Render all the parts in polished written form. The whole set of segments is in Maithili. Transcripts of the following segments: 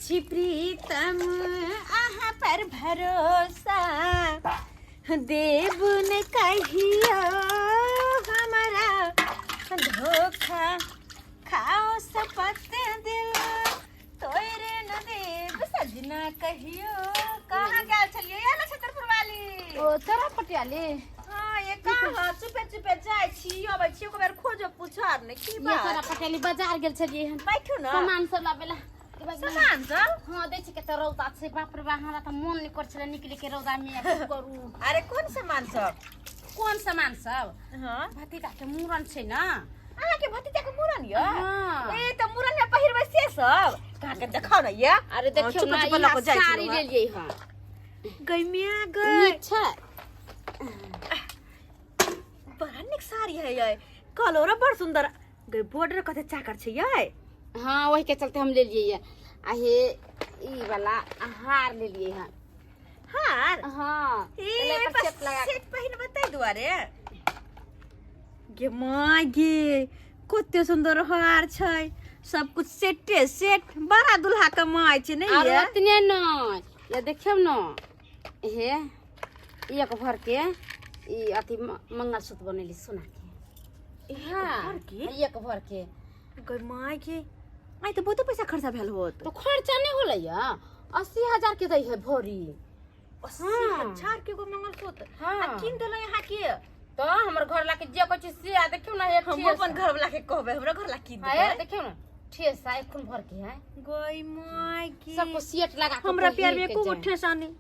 छी प्रीतम अहाँ पर भरोसा देब न कहियो हमरा धोखा खाओ सपत दिल तोरे न देब सजना कहियो। कहाँ गेल छलियै या नक्षत्रपुर वाली? ओ तोरा पटियाली। हाँ, ये कहाँ चुपे चुपे जाइ छी अबै छी, एक बेर खोजो पूछो आर नहि की ये बात? तोरा पटियाली बाजार गेल छलियै हन। बैठू न। सामान सब लाबे ला। सामान सब? हाँ, दै छी कते रौदा छै, बाप रे बाप, हमरा तऽ मोन नहि करै छलै निकले के रौदा में, की करू। अरे कोन सामान सब? कोन सामान सब? हाँ। भतीजा के मूड़न छै न। अहाँ के भतीजा के मूड़न य? हाँ। ए त मूड़न में पहिरबै से सब कहाँ के देखाउ न ये। अरे देखियौ चुप न, चुप लऽ इएह कऽ जाइ छी साड़ी रौआ। लेलियै हन। गै मिया गै। नीक छै। बड़ा नीक साड़ी है ये, कलरो बड़ सुंदर गै, बॉर्डर कते चाकर छै ये। हाँ, वही के चलते हम लेलियै ये। आ हे ई वाला हार लेलियै हन। हार? हाँ। ए, एले पर पर सेट लगा सेट पहिनबै ताहि दुआरे। गे माय गे, कते सुंदर हार छै, सब कुछ सेटे सेट, बड़ा दुल्हा के my छै नै आर ये? ओतने नै, ये देखियौ न, हे एक भर के ई अथी मंगलसूत्र बनेली सोना के। एक हाँ, भर के? एक भर के। गे my गे, आइ तऽ बहुते पैसा खर्चा भेल होत। तो खर्चा नहीं होलै या, 80,000 के दै है भरी। अस्सी हाँ। हजार के एगो मंगलसूत्र? हाँ। आ कीन देलौ यहाँ के? तो हमर घर ला के जे कहै छी से, आ देखियौ न एक हम ठेस। अपन घर वाला के कहबै, हमरा घर ला कीन हाँ, देतै। देखियौ न ठेस आ एखन भर के है। गई my गे, सबको सेट लगा के हमरा प्यार में पहिर के एको जाए। ठेसा नहीं।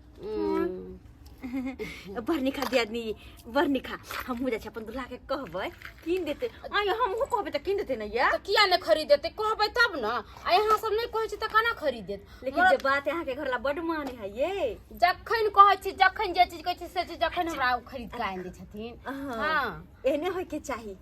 बड़ निखा दियादनी, बड़ निखा। हमहूँ जाइ छी अपन दुल्हा के कहबै, कीन देतै। आइ हमहूँ कहबै तऽ कीन देतै ने या? तऽ किया नहि खरीद देतै, कहबै तब न। आ यहाँ सब नहि कहै छी तऽ केना खरीद देत? लेकिन जे बात है, अहाँके घर ला बड माने है ये। जखन कहै छी, जखन जे चीज कहै छी से चीज जखन हमरा ओ खरीद के आनि दै छथिन। हाँ। हाँ। एहने होय के चाही,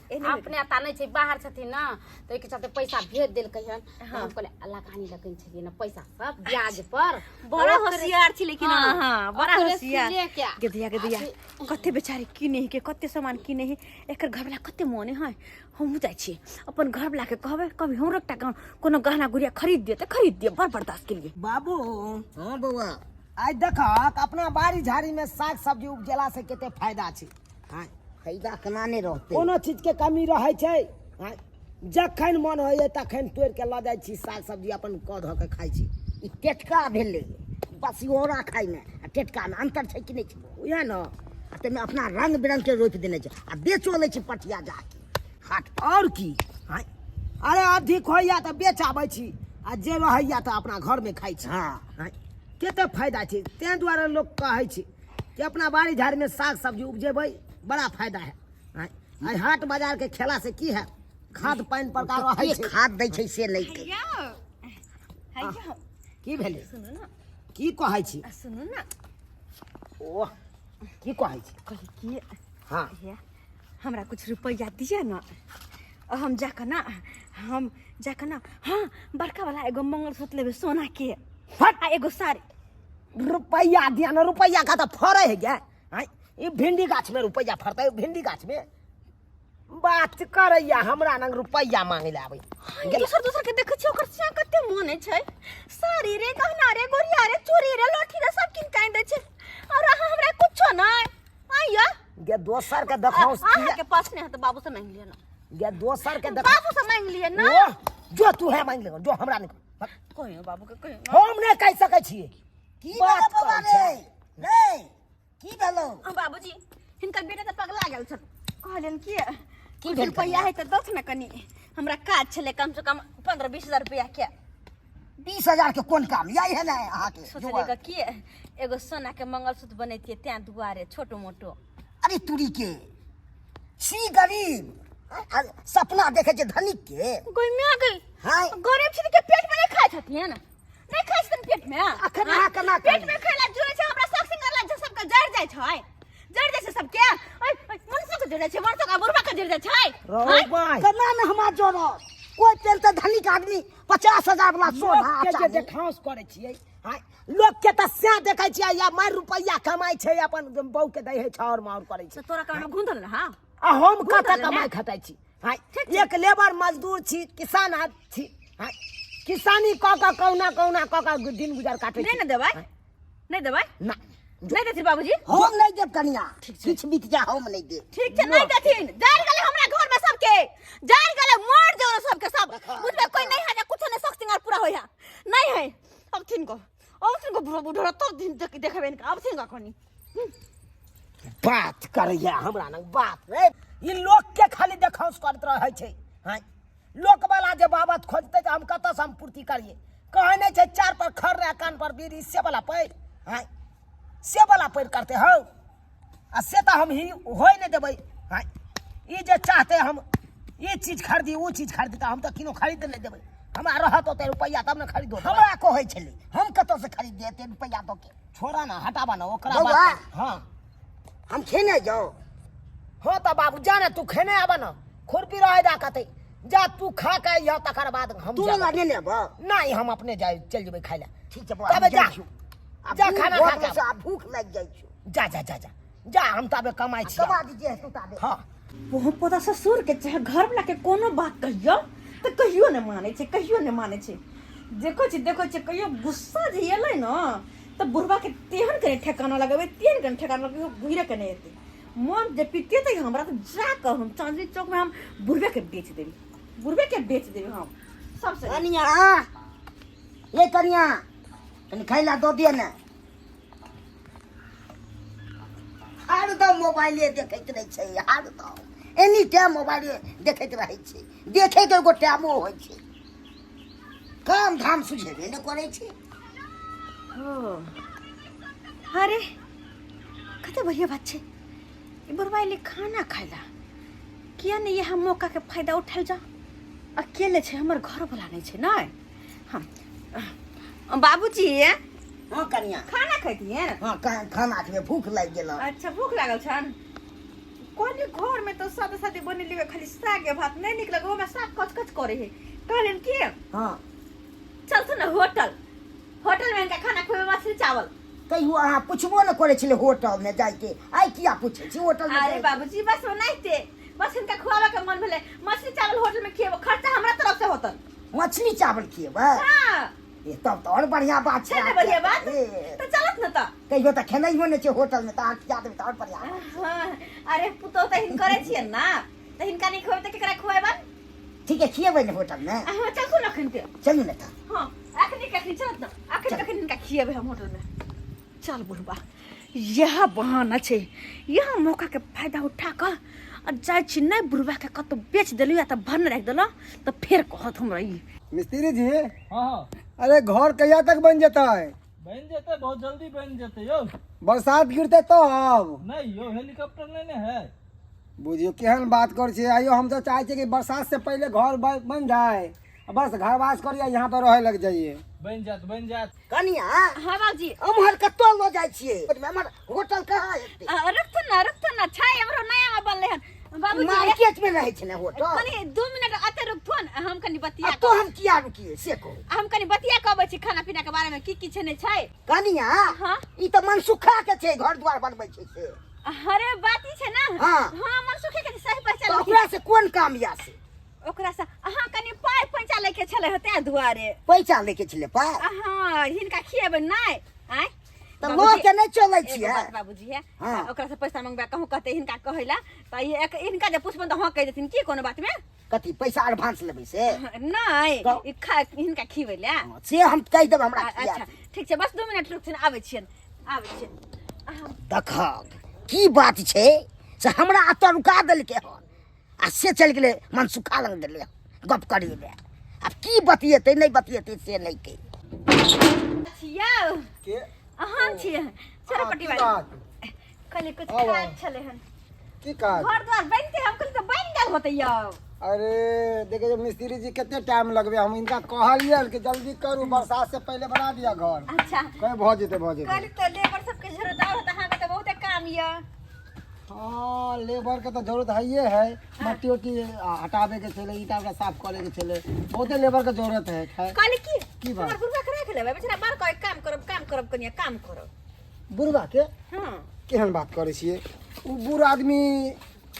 एहने होय के। अपने एतऽ नहि छै, बाहर छथिन न, तऽ ओहिके चलते पैसा भेज देलकै हन। तऽ हाँ। हम कहलियै लगानी लगेने छलियै न पैसा सब ब्याज पर। बड़ा होशियार छी लेकिन। हाँ। अहाँ बड़ा ओकरे होशियार। लेके आ। गेदिया गेदिया, कते बेचारी किने है के, कते सामान किने है, एकर घरवाला कते मोने है। हमहूँ जाइ छी अपन घरवाला के कहबै, कभी हमरो एकटा कोनो गहना गुड़िया खरीद दिए तऽ खरीद दिए, बड़ बर्दाश्त के लिए। बाबू। हाँ बौआ। आइ देखक अपना बाड़ी झाड़ी में साग सब्जी उपजेला से कते फायदा छै। हाँ। फायदा केना नहि रहतै? कोनो चीज के कमी रहै छै? हाँ। जखन मन होइए तखन तोड़ि के लऽ जाइ छी साग सब्जी, अपन कऽ धऽ के खाइ छी। ई टेटका भेलै बसियोरा खाइमे आ टेटकामे अन्तर छै कि नहि छै? उएह ने। आ ताहिमे अपना रंग बिरंग के रोपि देने छै आ बेचो लै छै पटिया जाके हाट पर। आओर की? हाँ। अरे अधिक होइए तऽ बेच आबै छी आ जे रहैए तऽ अपना घरमे खाइ छी। हाँ। हाँ। कते फायदा छै। ताहि दुआरे लोक कहै छै कि अपना बाड़ी झाड़ीमे साग सब्जी उपजेबै, बड़ा फायदा है। हाँ। आइ हाट बाजारके खेला से की है, खाद पानि प्रकार रहै के छै। खाद दै छै से नहि कहै। हैया हैया। की भेलै? सुनू ने। की कहै छी? आ सुनू ने। ओह, की कहै छी? कहली की। हाँ। भैया, हमरा कुछ रुपैआ दिअ न, हम जाकऽ न, हम जाकऽ न, हाँ, बड़का वाला एगो मंगलसूत्र लेबै सोना के। हट। आ एगो साड़ी। रुपैआ दिअ न, रुपैआ का तऽ फड़ै है गे। आँय, ई भिंडी गाछ में रुपैआ फड़तै? भिंडी गाछ में बात करैया, हमरा नंग रुपैआ मांगे ले आबै। दोसर दोसर के देखै छियै, ओकर सिया कते मोन छै, साड़ी रे, गहना रे, गोरिया रे, चूड़ी रे, लहठी रे, सब कीन के आनि दै छै, और अहाँ हमरा कुछो नहि आइया। गे दोसर के देखौ। अहाँ के पास नहि है तऽ बाबू से मांगि लिअ ना। गे दोसर के देखौ। बाबू से मांगि लिअ ना। ओ, जो तू है मांगि ले, जो हमरा नहीं। कहियो बाबू के कहियो। हम नहि कहि सकै छियै। की बात भेलौ बौआ करै रे? छै। रे की भेलौ? बाबूजी, हिनकर बेटा तऽ पगला गेल छल, कहलियनि कि की कुछ भेल? रुपैआ है तऽ दौथ ने कनि, हमरा काज छलै, कम से कम 15-20 हजार रुपैआ के। 20,000 के कोन काम यही है ने अहाँके? सोचलियै कऽ कि एगो सोना के मंगलसूत्र बनैतियै, तें दुआरे छोटो मोटो। अरे तुरी के छी गरीब आ सपना देखे छै धनिक के। गई माय गई। हाँ। गरीब छी के पेट में नहीं खाइ छथिन, नहीं खाइ छथिन पेट में। अखन अहाँ केना पेट में खाइला जुड़ै छै, हमरा शौक सिंगार ला सबके जड़ जाइ छै, जड़ जाइ छै सबके। ओइ ओइ, मनुष्य के जड़ जाइ छै, मनुष्य के बुढ़बा के जड़ जाइ छै। रौ बाइ। केना ने हमरा जड़त? कोई पेल तऽ धनिक आदमी 50,000 वाला सोना लोक के जे चानी। देखाउस करै छियै, हाँ, लोक के तऽ सएह देखै छियै, या मारि रुपैआ कमाइ छै, अपन बहू के दै है, छाउर माउर करै छै। तऽ तोरा कमाइ घुंधल ने? हाँ। आ हम कतऽ घुंधल ने? कमाइ खटाइ छी? हाँ, एक लेबर मजदूर छी, किसान आदमी छी। हाँ, किसानी कऽ कऽ कहुना कहुना कऽ कऽ दिन गुजर काटै नहि छी ने देबै नहि देबै ना नहि देथिन बाबूजी हम नहि देब कनिया किछु बीत जा हम नहि देब ठीक छै नहि देथिन जारि गेलै हमरा घर में सबके जारि गेलै मर जाओ सबके सब बुझबै कोई नहीं है जे कुछो नहीं शौक सिंगार पूरा होय है नहीं है अब थिन को अब थिन को बुढ़ो बुढ़ो तब दिन देख देखबै इनका अब थिन को कनी बात करैया हमरा लग बाप रे ई लोक के खाली देखाउस करैत रहै छै हँ लोक वाला जे बाबत खोजतै तऽ हम कतऽसँ हम पूर्ति करियै कहै नहि छै चार पर खर रहे कान पर बीड़ी से वाला पैर हँ से वाला पैर करतै हौ आ से तऽ हम ही होइ नहि देबै हँ ई जे चाहतै हम ई चीज खरीदी ओ चीज खरीदी तऽ हम तऽ किनो खरीद नहि देबै हमरा रहत ओते रुपैआ तब ने खरीदो हमरा कहै छलै हम कतऽसँ खरीद दियै एते रुपैआ दऽ के छोड़ा ना हटाबा ना ओकरा बौआ। बात हाँ हम खेने जाउ हाँ तऽ बाबू जा ने तू खेने आबा ना खुरपी रहे जा कतै जा तू खा के अइह तकर बाद हम तू जाबे। लगा ने लेबऽ नहीं हम अपने जाए चल जेबै खाय ला ठीक छै बौआ तबे हम जा जाइ छियौ। आ जा भूख खाना खा घरमे के से आब। आ भूख लागि जाइ छौ जा जा जा जा जा हम ताबे कमाइ छी कमा दीजिए तू ताबे हाँ वो पोता ससुर के चाहे घर वाला के कोनो बात कहियो तऽ कहियो नहि मानै छै कहियो नहि मानै छै देखो छी देखो छी कहियो गुस्सा जे एलै ने तऽ बुढ़बा के तेहन कने ठेकाना लगेबै तेहन कने ठेकाना लगेबै घुरे के नहि एतै मन जे पिटेतै हमरा तऽ जा कऽ हम चांदनी चौक में हम बुढ़बे के बेच देबै बुढ़बे के बेच देबै हम सबसे कनिया ये कनिया कनि खाइ ला दऽ दिअ ने हरदम मोबाइले देखैत रहै छै हरदम एनी टाइम मोबाइले देखैत रहै छै देखैके एगो टाइमो होइ छै काम धाम सुझेबे नहि करै छै हो अरे कते बढ़िया बात छै ई बुढ़वा एलै खाना खाय ला किया नहि इएह मौकाके फायदा उठायल जा अकेले छै हमर घरवला नहि छै नहि हम बाबूजी हँ कनिया खाना खैतियै हँ खाना खेबै भूख लागि गेल हँ। अच्छा भूख लागल छन कहली घरमे तऽ सादे सादे बनेलियै खाली सागे भात नहि नीक लगै ओहिमे साग कच कच करै है कहलियनि की हँ चलथुन ने होटल होटल में इनका खाना खुएबै मछली चावल कहियो अहाँ पुछबो नहि करै छलै होटलमे जाइके आइ किया पूछै छी होटलमे अरे जाइके? बाबूजी बस ओनाहिते बस हिनका खुआबे के मन भेलै मछली चावल होटल में खिएबो खर्चा हमरा तरफ से होतन मछली चावल खिएबै हाँ ए, तब तऽ आओर बढ़िआँ बात छै छै ने बढ़िया बात ए, तऽ चलत ने तऽ कहियो तऽ खेनाइयो नहि छै होटलमे तऽ अहाँ खिया देबै तऽ आओर बढ़िआँ बात। हाँ, अरे पुतोह तऽ हिनकरे छियनि ना तऽ हिनका नहि खुएबै तऽ केकरा खुएबन ठीक है खिएबै ने होटलमे अहाँ चलू ने अखन के चलू ने तऽ हाँ अखनी कखनी चलत ने अखन कखन हिनका खिएबै हम होटलमे चल बुढ़बा यह बहाना छै यह मौका के फायदा उठा कऽ आ जाइ छी नहि बुढ़बा के कतौ बेच देलहुँ या तऽ भन्न राखि देलहुँ तऽ फेर कहत हमरा ई मिस्त्री जी हाँ हाँ अरे घर कहिया तक बन जेतै बनि जेतै बहुत जल्दी बनि जेतै यौ बरसात गिरतै तब नहि यौ हेलीकॉप्टर नहि ने है बुझियौ केहन बात करै छियै आइयो हम तऽ चाहै छियै कि बरसात से पहिले घर बन जाए आ बस घरवास करिए यहाँ पर रहे लग जाइए बनि जायत बनि जायत कनिया हाँ बाबूजी अम्हर कतऽ लऽ जाइ छियै हमर होटल कहाँ हेतै रुकथुन ना रुकथुन ना छै हमरो नया में बनलै हन बाबूजी मार्केट में रहै छै ने होटल कनि 2 मिनट अते रुकथुन हम कनि बतिया आ तो हम किया रुकिए से कहू हम कनि बतिया के अबै छी खाना पीना के बारे में की की छै नहि छै कनिया हाँ। ई तऽ मनसुखा के छै घर द्वार बनबै छै से अरे बात ई छै ना हाँ। हाँ मनसुखे के सही पहचान तऽ ओकरा से कोन काम या से ओकरा से अहाँ कनि पाइ पैंचा लैके छलै ह ताहि दुआरे पैसा लेके छलै पाइ अहाँ हिनका खिएबै नहि आँय तऽ बाबूजी, लऽ के नहि चलै एगो छियै बात बाबूजी है हाँ। ओकरा से पैसा मंगबा कहूँ कहते हिनका कहै ला तऽ ई हिनका जे पुछबन तऽ हाँ कहि देथिन की कोनो बात में कथी पैसा एडवांस लेबै से नहि तऽ- ई खा हिनका खिबै ला हँ, से हम कहि देबै हमरा खिया अच्छा ठीक छै बस 2 मिनट रुकथिन आबै छियनि आबै छियनि देखक की बात छै से हमरा एतऽ रुका देलकै हन आ से चलि गेलै मनसुखा लग गेलै हन गप करै लए आब की बतियेतै नहि बतियेतै से नहि कहि छियौ के अहाँ छियै चलो हाँ, पट्टी की वाली बात? कहली कुछ आउ, काज आउ। छलै हन की काज घर द्वार बनते हम कहली तऽ बनि गेल होतै यौ अरे देखिए जो मिस्त्री जी कितने टाइम लगबे हम इनका कहलिए कि जल्दी करू बरसात से पहले बना दिया घर अच्छा कहे भऽ जेतै भऽ जेतै कहली तऽ लेबर सबके जरूरत आओर होतै अहाँके तऽ बहुते काम यऽ हाँ लेबर के तऽ जरूरत है है मट्टी उट्टी हटाबे के छलै ईटा उटा साफ करे के छलै बहुते लेबर के जरूरत है खैर कहली की की बात? हमर बुढ़बा के राखि लेबै बेचारा बार कहै काम करब काम करब कनिया काम करब बुढ़बा के हाँ केहन बात करै छियै ओ बूढ़ आदमी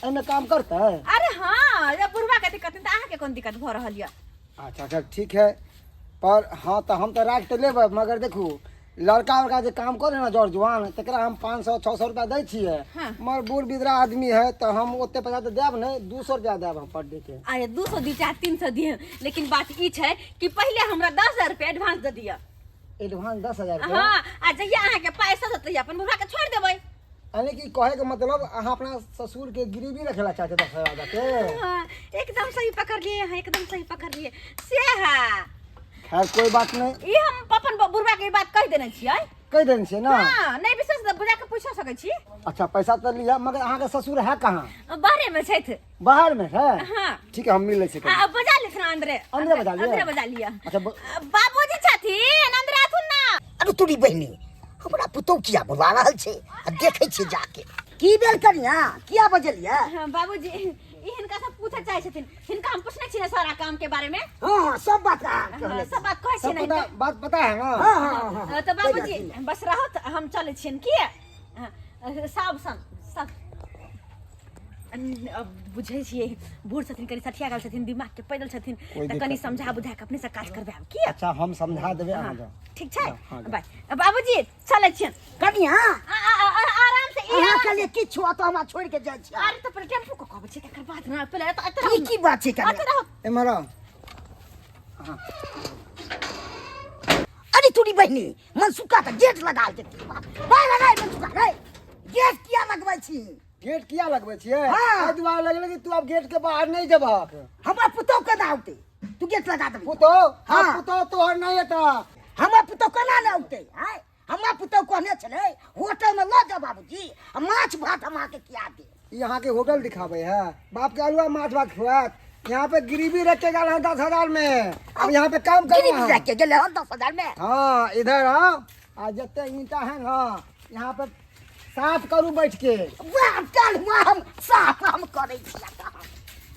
एहिमे काम करतै अरे हाँ जब बुढ़बा के दिक्कत तऽ अहाँके कोन दिक्कत भऽ रहल यऽ अच्छा अच्छा ठीक है पर हाँ तऽ हम तऽ राखि तऽ लेबै, मगर देखू लड़का उड़का जे काम करे ना जर जुआन, तकरा हम 500 600 रुपया दै छियै। हाँ। मगर बूढ़ बिदरा आदमी है तऽ हम ओते पैसा तऽ देब नहि, 200 रुपया देब हम पर डे के। अरे 200 दी चाहे 300 दिए, लेकिन बात ई छै कि पहिले हमरा 10,000 रुपया एडवांस दे दिअ। एडवांस 10,000 रुपया? हाँ, आ जहिया अहाँके पैसा देत तहिया अपन बुढ़ा के छोड़ि देबै। यानी कि कहे के मतलब अहाँ अपना ससुर के गिरवी रखे ला चाहते 10,000 के? हाँ, एकदम सही पकड़ लिए हाँ, एकदम सही पकड़ लिए से है। खैर कोई बात नहीं। ई हम अपन बुढ़वा के ई बात कहि देने छियै। कहि देने छियै ना? हाँ, नहि विश्वास तऽ बुढ़ा के पूछ सकै छी। अच्छा पैसा तऽ लिअ, मगर अहाँके ससुर है कहाँ? बाहरे में छथि। बाहर में है? हाँ। ठीक है, हम मिल लै छियै। आ, बजा लेथिन अंदरे। अंदरे बजा लिअ? अंदरे बजा लिअ। अच्छा बाबूजी छथिन, अंदरे आथुन ना। अरे तोरी बहिनी, हमरा पुतोह किया बोला रहल छै? आ देखै छियै जाके। की भेल कनिया, किया बजलियै? हाँ, बाबूजी ई हिनका सब पूछऽ चाहै छथिन, हिनका हम पूछने छी ने सारा काम के बारे में। हाँ हाँ, सब बात अहाँ हाँ, कहने सब बात कहै छी सब ने पता, हिनका। बात पता है ना? हाँ हाँ हाँ। हाँ, तऽ बाबूजी बस रहत, हम चलै छियनि की। हाँ, सब सब सब अब बुझै छियै, बूढ़ छथिन, कनि सठिया गेल छथिन, दिमाग के पैदल छथिन, कोई तऽ दिक्कत कनि नहीं। समझा बुझा के अपने से काज करबायब की। अच्छा हम समझा देबै, अहाँ जाउ। ठीक छै? हाँ, बाय बाबूजी, चलै छियनि। कनिया आराम से ई अहाँ के लिए किछु तऽ हमरा छोड़ि के जाइ छी। अरे तऽ पहिले टेम्पू कऽ कहबै छै, तकर बाद ने पहिले एतऽ एतऽ ई रहू। की बात छै कनिया? एतऽ रहू। एम्हर आउ। अरे तोरी बहिनी, मनसुखा तऽ गेट लगा देती। बाय लगाय मनसुखा रे, गेट किया लगबै छी? गेट किया लगबै छियै? हाँ। एहि दुआरे लगलै कि तू आब गेट के बाहर नहि जेबहक। हमरा पुतोह केना औतै? तू गेट लगा देबही? पुतोह? हाँ। हाँ, पुतोह तोहर नहि एतऽ। हमरा पुतोह केना नहि औतै? आँय, हमरा पुतोह कहने छलै होटल में लऽ जाउ बाबूजी, आ माछ भात हम अहाँके खिया देब। ई अहाँके होटल दिखाबै है? बाप के आलुआ माछ भात खुआत? यहाँ पे गिरवी रख के गेल है 10,000 में, अब यहाँ पे काम करू गिरवी अहाँ। रख के गेलै हन 10,000 में? हाँ, इधर आओ, आ जते ईंटा है ना यहाँ पे साफ करू बैठ के। वाह, चल वाह, हम साफ हम करै छी।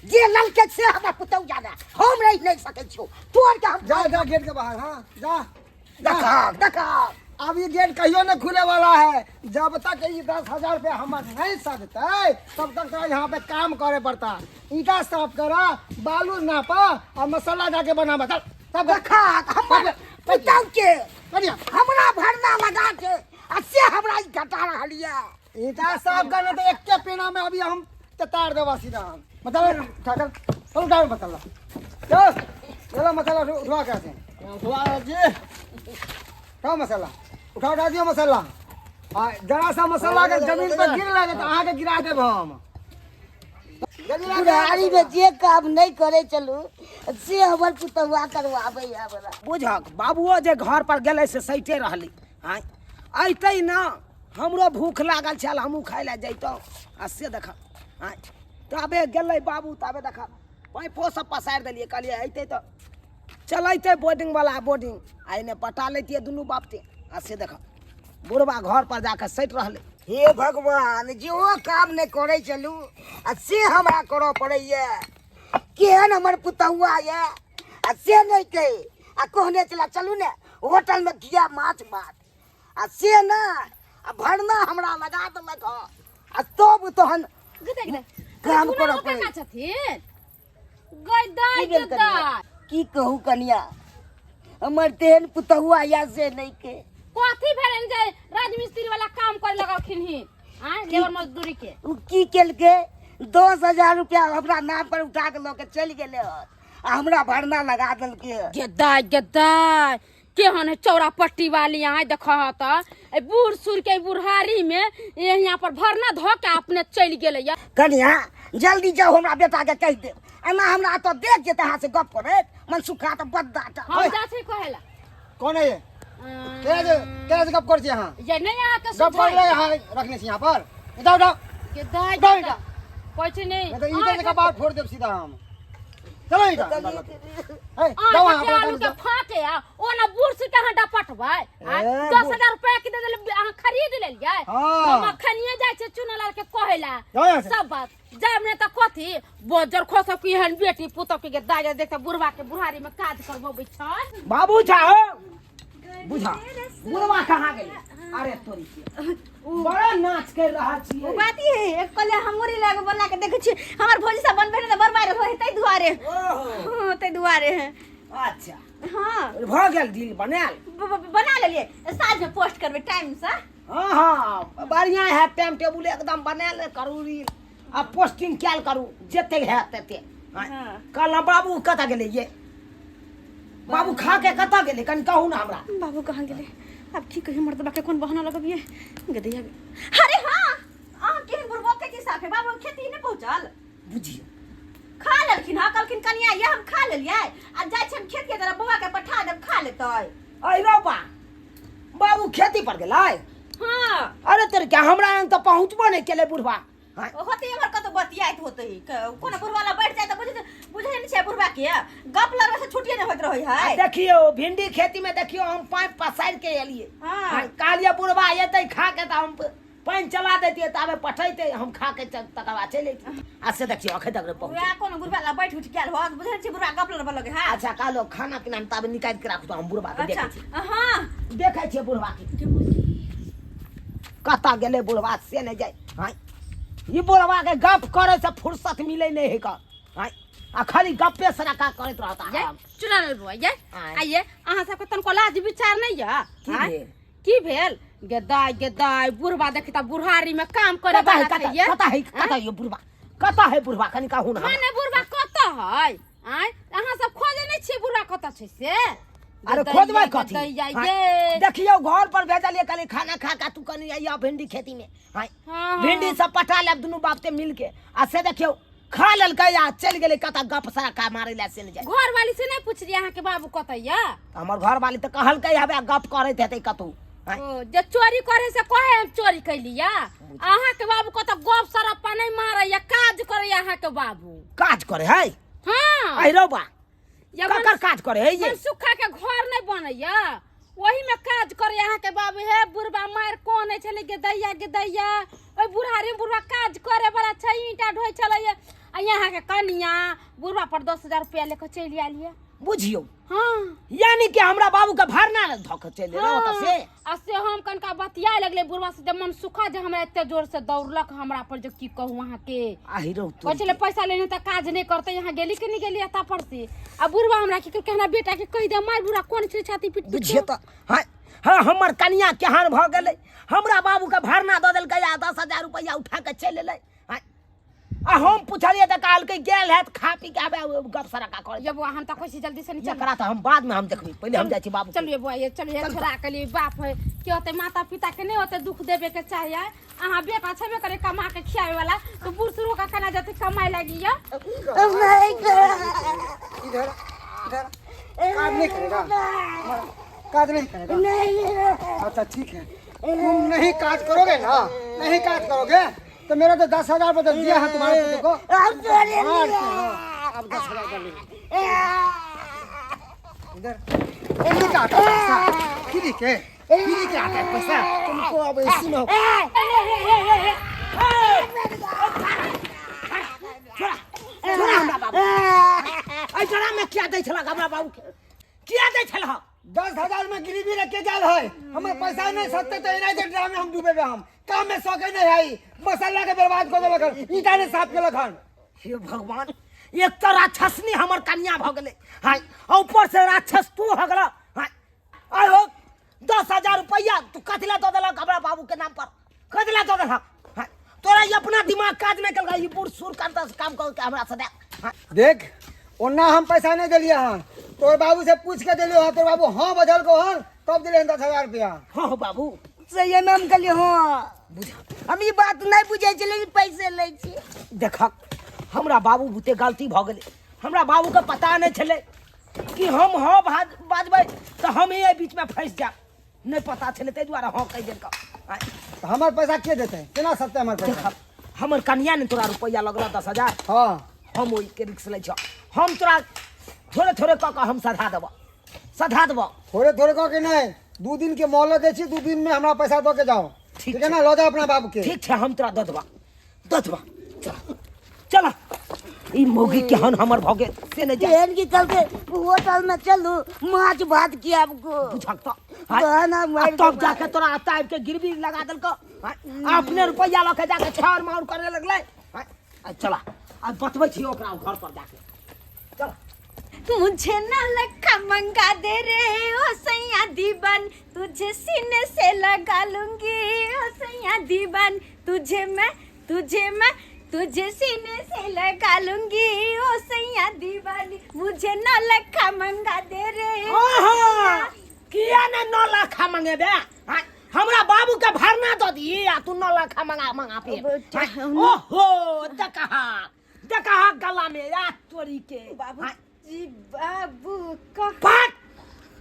जे ललके से हमरा पुतहु जादा, हम रहि नहि सकै छियौ तोड़ के हम। जा जा गेट के बाहर, हाँ जा। देखा देखा, अब ये गेट कहियो न खुले वाला है। जब तक ये 10,000 रुपया हमर नहीं सधतै तब तक तो यहाँ पे काम करे पड़ता। ईंटा साफ करा, बालू नापा और मसाला जाके बनावा। चल सब देखा हमर पुतहु के बढ़िया हमरा भरना लगा के आ से हमरा ई घटा रहल ये। ईंटा साफ करना तो एक के पेना में अभी हम तार देवा सीधा। हम मतलब उठा कर चल, उठा मसाला, चल चलो मसाला उठवा कैसे उठवा जी। उठाओ मसाला, उठा उठा दियो मसाला। आ जरा सा मसाला अगर जमीन पर गिर लगे तो अहाँ के गिरा देब हम। बुढ़ारी में जे काम नहीं करे चलू से हमर पुतहुआ करवाबै हमरा। बुझक बाबुओ जे घर पर गेलै से सैटे रहली। आँय अयतै ना, हमरो भूख लागल छल, हमहूँ खाय लए जैतहुँ। आ से देख, आँय ताबे गेलै बाबू, ताबे देख पाइपो सब पसारि देलियै। कहलियै अयतै तऽ चलैतै बोर्डिंग वाला बोर्डिंग, आ एने पटा लैतियै दुनू बापते। आ से देख बुढ़बा घर पर जाके सटि रहलै। हे भगवान, जो काम नहि करै छलू आ से हमरा करऽ पड़ैए। केहन हमर पुतहुआ यऽ, आ से नहि कहि आ कहने छला चलू ने होटलमे खिया माछ भात, आ से ने आ भरना हमरा लगा देलक हँ। आ तब तहन काम करऽ पड़ै। छथिन गै दाइ की भेल गै कनिया? दाइ। की कहू कनिया, हमर तेहन पुतहुआ या से नहि के। कथी भेलनि जे राजमिस्त्री वाला काम करे लगलखिन ही? आँय लेबर मजदूरी के ओ की केलकै, 10,000 रुपया हमरा नाम पर उठा के लऽ के चलि गेलै हन आ हमरा भरना लगा देलकै हन। गेदाय गेदाय, केहन है चौरा पट्टी वाली। आय देख तऽ ए बूढ़ सूढ़ के बुढ़ारी में यहाँ पर भरना धो के अपने चलि गेलै। कनिया जल्दी जाओ, हमरा बेटा के कहि देब, एना हमरा तऽ देख जेतै अहाँ से गप करैत मनसुखा तऽ बद्दा टा। हम जाइ छी कहेला। कौन है ये? केना से केना से गप कर छी अहाँ? ये नहीं अहाँके गप कर ले, अहाँ रखने छी यहाँ पर। उठाओ उठाओ गेदाय उठाओ गेदाय। ईंटा। कहै छी नहि। नहीं तो ईंटा से कपार फोड़ देब सीधा हम। चलो ईंटा अंदर लग। ए, जाओ अहाँ अहाँ के अपना आलू काम के जाओ। फाके आ ओना बूढ़ सूढ़ के अहाँ डपटबै? ए, 10,000 रुपया के दे देले, अहाँ खरीद लेलियै। हाँ। हम अखनिये जाइ छियै चुनालाल के कहेला जाओ यहाँ से। सब बात। जायब नहि तऽ कथी बजर खसब की एहन बेटी पुतोह के दाय देखते बुढ़वा के बुढ़ारी में काज करबबै छै। बाबू जाओ, बुझा बुढ़वा कहाँ गेलै? अरे तोरी के बड़ा नाच कर रहल छियै। ओ बात ई है, एक पहिले हमरे लग बना के देखै छी, हमर भौजी सब बनबै ने तऽ बड़ वायरल होइ है, ताहि दुआरे। ओहो। हाँ, ताहि दुआरे है। अच्छा। हाँ भऽ गेल रील बनायल बना लेलिए साँझ में पोस्ट करबै टाइम से हाँ हाँ बढ़िया है टाइम टेबुल एकदम बनायल करू रील आ पोस्टिंग कयल करू जते है तते हाँ। हाँ। कहलहुँ बाबू कतऽ गेलै ये बाबू खा के कतऽ गेलै कनि कहू ने हमरा बाबू कहाँ गेलै आब की कहियो मर्दबा के कोन बहाना लगबियै गदैया अरे हाँ अहाँ केहन बुढ़बो के छी साफे बाबू खेती नहि पहुँचल बुझियौ खा लेलखिन हँ कहलखिन कनिया ये हम खा लेलियै आ जाइ छी हम खेत के तरफ बौआ के पठा देब खा लेतै अरे रौ बा बाबू खेती पर गेलै हाँ अरे तेरे क्या हमरा लग तऽ पहुँचबो नहि केलै बुढ़बा हाँ, होते एमहर कतौ बतियाइत होते कोनो बुढ़वा ला बैठ जाय तऽ बुझै बुझै नहि छै बुढ़वा के गप लड़बै से छुट्टिए नहि होइत रहै आ है देखियौ भिंडी खेती में देखियौ हम पाइप पसारि के एलियै हाँ। हाँ, कहलियै बुढ़बा एतै खा के तऽ हम पानि चला दैतियै ताबे पठैतै हम खा के तकर बाद चलि अयतियै आ से देखियौ अखन तक नहि पहुँचल वएह कोनो बुढ़वा ला बैठ उठ गेल होत बुझै नहि छै बुढ़वा गप लड़बै लगे है अच्छा कहलो खाना पीना हम ताबे निकालि के राखू तऽ हम बुढ़बा के अच्छा देखै छी हाँ देखै छियै बुढ़बा के कतऽ गेलै बुढ़बा से नहि जाय हाँ ई बुढ़बा के गप करे से फुर्सत मिलै नहि है का हाँ आ खाली गप्पे सराका करैत रहता ये चुना लेल बुआ ये आँय। आइए अहाँ सबके तनको लाज विचार नहीं ये की आँय? भेल? की भेल गेदाय गेदाय बुढ़बा देखी त बुढ़ारी में काम करे कता है वाला कता छै ये कता है कता ये बुढ़बा कता है बुढ़बा कनि कहू ना हमरा। माने बुढ़बा कत है आँय अहाँ सब खोजे नहीं छियै बुढ़बा कत छै से अरे गेदैया, खोजबै कथी गेदैया, हाँ, ये देखियौ घर पर भेजलियै कहलियै खाना खा के तू कनि अइया भिंडी खेती में हाँ हाँ। भिंडी सब पटा लेब दुनू बाप ते मिल के आ से देखियौ खा लेलकै आ चलि गेलै कतऽ गप सड़का मारै लए से नहि जाइ घर वाली से नहीं पूछलियै अहाँ के बाबू कत ये हमर घर वाली तऽ कहलकै हवे गप करैत हेतै कतौ हाँ, ओ, जे चोरी करे से कहे हम चोरी कैलिया अहाँ के बाबू कत गप सरप्पा नहीं मारैया काज करैया अहाँ के बाबू काज करे है हाँ अहि रौ बा या ककर काज करे है ये सुखा के घर नहीं बनैया वही में काज करे अहाँ के बाबू हे बुढ़बा मार कोन छलै गे दैया गे दैया ओहि बुढ़ारी में बुढ़बा काज करे वाला छै ईंटा ढोइ छलै आ यहाँ के कनिया बुढ़बा पर 10,000 रुपया लेके चलि आयल ये बुझियौ हाँ यानी कि हमरा बाबू के भरना धऽ के चलि एलै ओतऽ से आ से हम कनका बतिया लगले बुढ़बा से जब मन सुखा जे हमरा एते जोर से दौड़लक हमरा पर जे की कहू अहाँ के आहि रौ कहै छलै पैसा लेने तऽ काज नहि करतै यहाँ गेली कि नहि गेली एतऽ पर से आ बुढ़बा हमरा की कहलकै हमरा बेटा के कहि दे मार बुढ़ा कोन छै छाती पीट पीट बुझिए तऽ हाँ हाँ हमर कनिया केहन भऽ गेलै हमरा बाबूके भरना दऽ देलकै आ 10,000 रुपैआ उठा कऽ चलि एलै आँय। आ हम पुछलियै तऽ कहलकै गेल हैत खा पी के आबे गप सड़का कर ये बुआ हम तऽ कहै छी जल्दी से नहीं एकरा तऽ हम बाद में हम देखबै पहिले हम जाइ छी बाबू चलिए बुआ ये चलिए छोड़ा के लिए बाप है के होते माता पिता के नहीं होते दुख देवे के चाहिए अहाँ बेटा छेबे करे कमा के खियावे वाला तो बूढ़ सूढ़ का केना जते कमाए लागी ये इधर इधर काज नहीं करेगा काज नहीं करेगा नहीं अच्छा ठीक है तुम नहीं काज करोगे ना नहीं काज करोगे तो मेरा तो 10,000 बदल दिया है तुम्हारे पुत्र को हाँ, अब 10,000 कर लीजिए इधर फ्री का आता है पैसा फ्री के आता है पैसा तुमको अब इसी में छोड़ा हमरा बाबू एहि छोड़ा में किया दै छलक हमरा बाबू के किया दै छलक 10,000 में गिरवी रख के जाल है हमें पैसा नहीं सकते तो एना के ड्रामे हम डूबे हम काम में सके नहीं है मसाला के बर्बाद कर देलक हन ईटा ने साफ केलक हन हे भगवान एक तो राक्षसनी हमर कन्या भऽ गेलै हाय आ ऊपर से राक्षस तू हो गेल हाय आय हो 10,000 रुपैआ तू कथी लए दऽ देलक हमरा बाबू के नाम पर कथी लए दऽ देलक हाय तोरा ई अपना दिमाग काज नहि केलक ई बूढ़ सूढ़ करता से काम कर के हमरा से दे हाय देख ओना हम पैसा नहीं दिलिए हन तोर बाबू से पूछ के दिलियो हन तोर बाबू हाँ बदल को हन तब दिले हन 10,000 रुपया हाँ हो बाबू सही में हम कहलिए हाँ हम ई बात नहीं बुझै छलियै जे पैसे लै छी देखक हमरा बाबू बुते गलती भऽ गेलै हमरा बाबूके पता नहि छलै कि हम हँ बाजबै तऽ हम ही एहि बीचमे फँसि जायब नहि पता छलै ताहि दुआरे हँ कहि देलक आँय, तो हमार पैसा के देते केना सकते हमार पैसा देखक हमर कनिया ने तोरा रुपैआ लगल 10,000 हाँ हम ओहिके रिक्स लै छौ हम तोरा थोड़े थोड़े कऽ कऽ हम सधा देबऽ सधा देबऽ थोड़े थोड़े कह के नहीं 2 दिन के मोहलत दै छी 2 दिन में हमरा पैसा दऽ के जाओ ठीक ठीक है ना लऽ जाओ अपना बाबू के ठीक छै हम तोरा दऽ देबऽ दऽ देबऽ चल चल ई मौगी केहन हमर भऽ गेल से नहि जान केहन की कहलकै होटल में चलू माछ भात खियाबको बुझक तऽ बहाना आ मारि तब के जाके तोरा एतऽ आबि के गिरवी लगा देलकौ आँय, आ अपने रुपैआ लऽ के जाके छाउर माउर करे लगलै आँय, आ चला आ बतबै छी ओकरा घर पर जाके चल मुझे ना लखा मंगा दे रे ओ सैया दीवान, तुझे सीने से लगा लूंगी ओ सैया दीवान, तुझे मैं तुझे मैं तुझे सीने से लगा लूंगी ओ सैया दीवानी, मुझे ना लखा मंगा दे रे। ओहो, किया ने 9 लाख मंगेबे? हाँ, हमरा बाबू के भरना दऽ दी आ तू 9 लाख मंगा मंगा पे। हाँ, ओहो, देखहा देखहा गला में या तोरी के। बाबू हाँ, जी बाबू का फट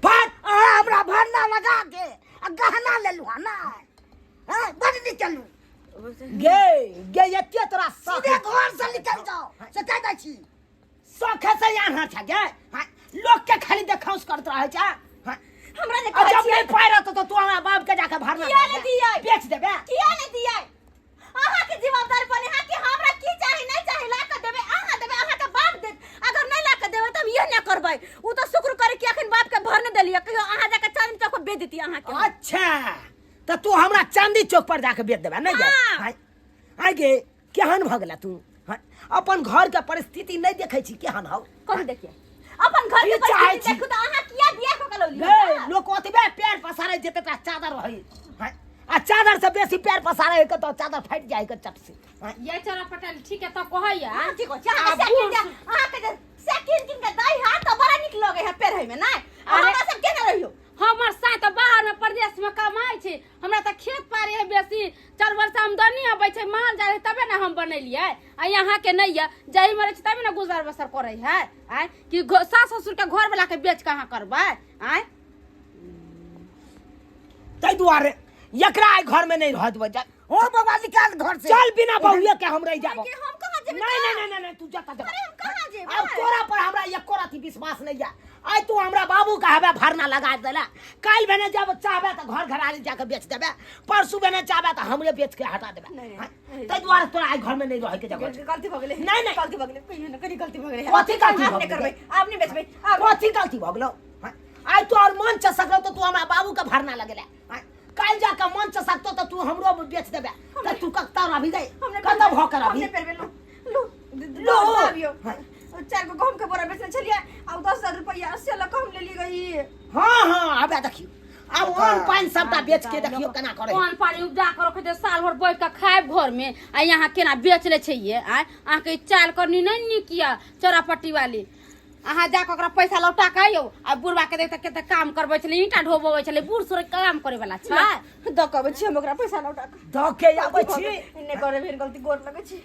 फट। अहाँ हमरा भरना लगा के आ गहना लेलू हँ ना? हाँ, बड निकलू। गे गे एते तोरा शौक सीधे घर से निकल जाओ से कह दै छी। शौक से यहाँ छै गे। हाँ, लोक के खाली देखाउस करत रहै छै। हाँ, हमरा जे आ कहै जब छियै नहीं पाइ रहतौ तऽ तू हमरा बाप के जाके भरना किया दऽ ने दे। दियै? बेच देबे। किया ने दियै? अहाँ के जिम्मेदार बने हां कि हमरा की चाही नहीं चाही ला के देबे, अहाँ देबे, अहाँ के बाप देत। अगर नहीं ला के देबे त हम इहे ना करबै। उ त शुक्र करे कि अखन बाप के भरने देलियै, कहियो अहाँ जाके चांदनी चौक पर बेच देती अहाँ के। अच्छा तऽ तू हमरा चांदी चौक पर जाके बेच देबे नहीं गे? हाँ। आइ आइ गे, केहन भऽ गेला तू? हाँ, अपन घर के परिस्थिति नहीं देखै छी केहन हौ? कथी देखिए अपन घर के की चाहै परिस्थिति? छी? देखू त अहाँ किया बियाह क के लौली? गे, लोक ओतबे पैर पसारै जते तोरा चादर रहै। हाँ, आ चादर से बेसी पैर पसारै के तऽ चादर फाटि जाइ के चट से। हाँ, ये चरा पटेल ठीक है तो कहैया। अहाँ की कहै छी? अहाँ आ के बूढ़ से अहाँ के जे से किन किन के दही हाथ तऽ बड़ा नीक लगै है पेरहै में नै? आ अरे- हमरा सब केना रहियो? हमर साय तऽ बाहर में प्रदेश में कमाइ छै, हमरा तऽ खेत पारी है बेसी, 4 वर्ष आमदनी अबै छै, माल जाल है तबे ने हम बनेलियै। आ यहाँ के नहीं है, जही मरे छै तबे ने गुजर बसर करै है। आय कि सास ससुर के घर वाला के बेच कहाँ करबै? आय ताहि दुआरे एकरा आइ घर में नहीं रह देबै। जा ओ बाबा, निकाल घर से। चल, बिना बहुए के हम रह जाबो। कि हम कहाँ जेबै? नहीं नहीं नहीं नहीं, तू जता जा। अरे हम कहाँ जेबै? अब तोरा पर हमरा एको रति विश्वास नहीं है। आइ तू हमरा बाबू के हवे भरना लगा देला, काल्हि भेने जब चाहबे तऽ घर घरारी जाके बेच देबे, परसू भेने चाहबे तऽ हमरे बेच के हटा देबे। नहीं, हाँ, नहीं। ताहि दुआरे तोरा आइ घर में नहीं रहे के जगह छै। गलती भऽ गेलै। नहीं, नहीं। गलती भऽ गेलै, कहियो ने कनी गलती भऽ गेलै। कथी गलती आब भऽ नहि गेलै? करबै, आब नहि बेचबै आब। कथी गलती भऽ गेलौ? हाँ, आइ तोहर मन चसकलौ तऽ तू हमरा बाबू के भरना लगेले। हाँ, काल्हि जाके मन चसकतौ तऽ तू हमरो बेच देबे, तऽ तू कतऽ रहबी गई? हमने कतऽ भऽ के रहबी? हमने पेरबे। लू लू लू। लू आबियो। 4 गो गहूम के बोरा बेचने छलियै आ 10,000 रुपैआ से लऽ कऽ हम लेली गई। हाँ हाँ, आबे देखियौ, आब अन्न पानि सबटा बेच के देखियौ केना करै। पान पानी उपजा के रखै छै, साल भर बैठ के खायब घर में, आ यहाँ केना बेच लै छै ये? आय अहाँके ई चाल करनी नहीं नीक यऽ चौरापट्टी वाली। अहाँ जाके ओकरा पैसा लौटा के आइयौ। आ बुढ़बा के देखते कते काम करबै छलै, ईंटा ढोबबै छलै, बूढ़ सूढ़ काम करे वाला छै। दऽ के अबै छी हम ओकरा पैसा लौटा कऽ। दऽ के आबै छी। नहि करबै एहन गलती, गोर लगै छी,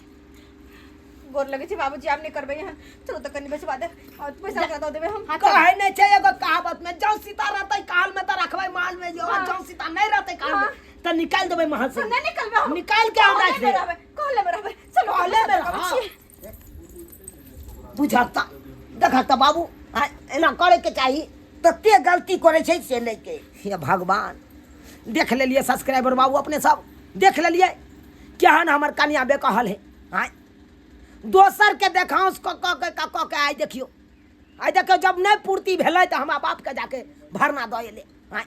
गोर लगै छी बाबूजी, आब नहि करबै एहन। चलू तऽ कनि बेचबा देब और पैसा ओकरा दऽ देबै हम। कहै नहि छै एगो कहावत में, जौ सीता रहतै काल में तऽ रखबै माल में, जो जौ सीता नहीं रहतै काल में तऽ निकालि देबै महल से। नहि निकलबै हम। निकालि के हम राखि कहले मे देबै। रहबै, कहले मे रहबै। चलू कहले मे पैसा दऽ के अबै रहब। छी। बुझक तऽ देखक तऽ बाबू, आँय, एना करैके चाही? तते गलती करै छै से नहि के। हे भगवान, देख लेलियै सब्सक्राइबर बाबू, अपने सब देख लेलियै केहन हमर कनिया बेकहल है। आँय, दोसर के देखाउस कऽ कऽ के कऽ कऽ के आइ देखियौ, आइ देखियौ, जब नहि पूर्ति भेलै तऽ हमरा बापके जाके भरना दऽ एलै। आँय,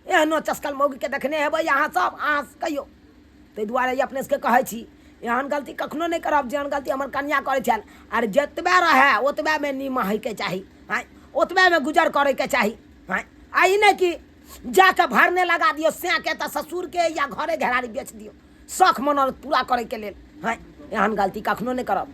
एहनो चस्कल मौगीके देखने हेबै अहाँ सब? अहाँ कहियौ। ताहि दुआरे अपने सबके कहै छी, एहन गलती कखनो नहि करब जेहन गलती हमर कनिया करै छल। आर जतबे रहए ओतबेमे निमहैके चाही। आँय, ओतबेमे गुजर करैके चाही। आँय, आ ई नहि कि जाके भरने लगा दियौ सैके तऽ ससुरके या घरे घेरारी बेच दियौ शौख मनोरथ पूरा करैके लेल। आँय, एहन गलती कखनो नहि करब।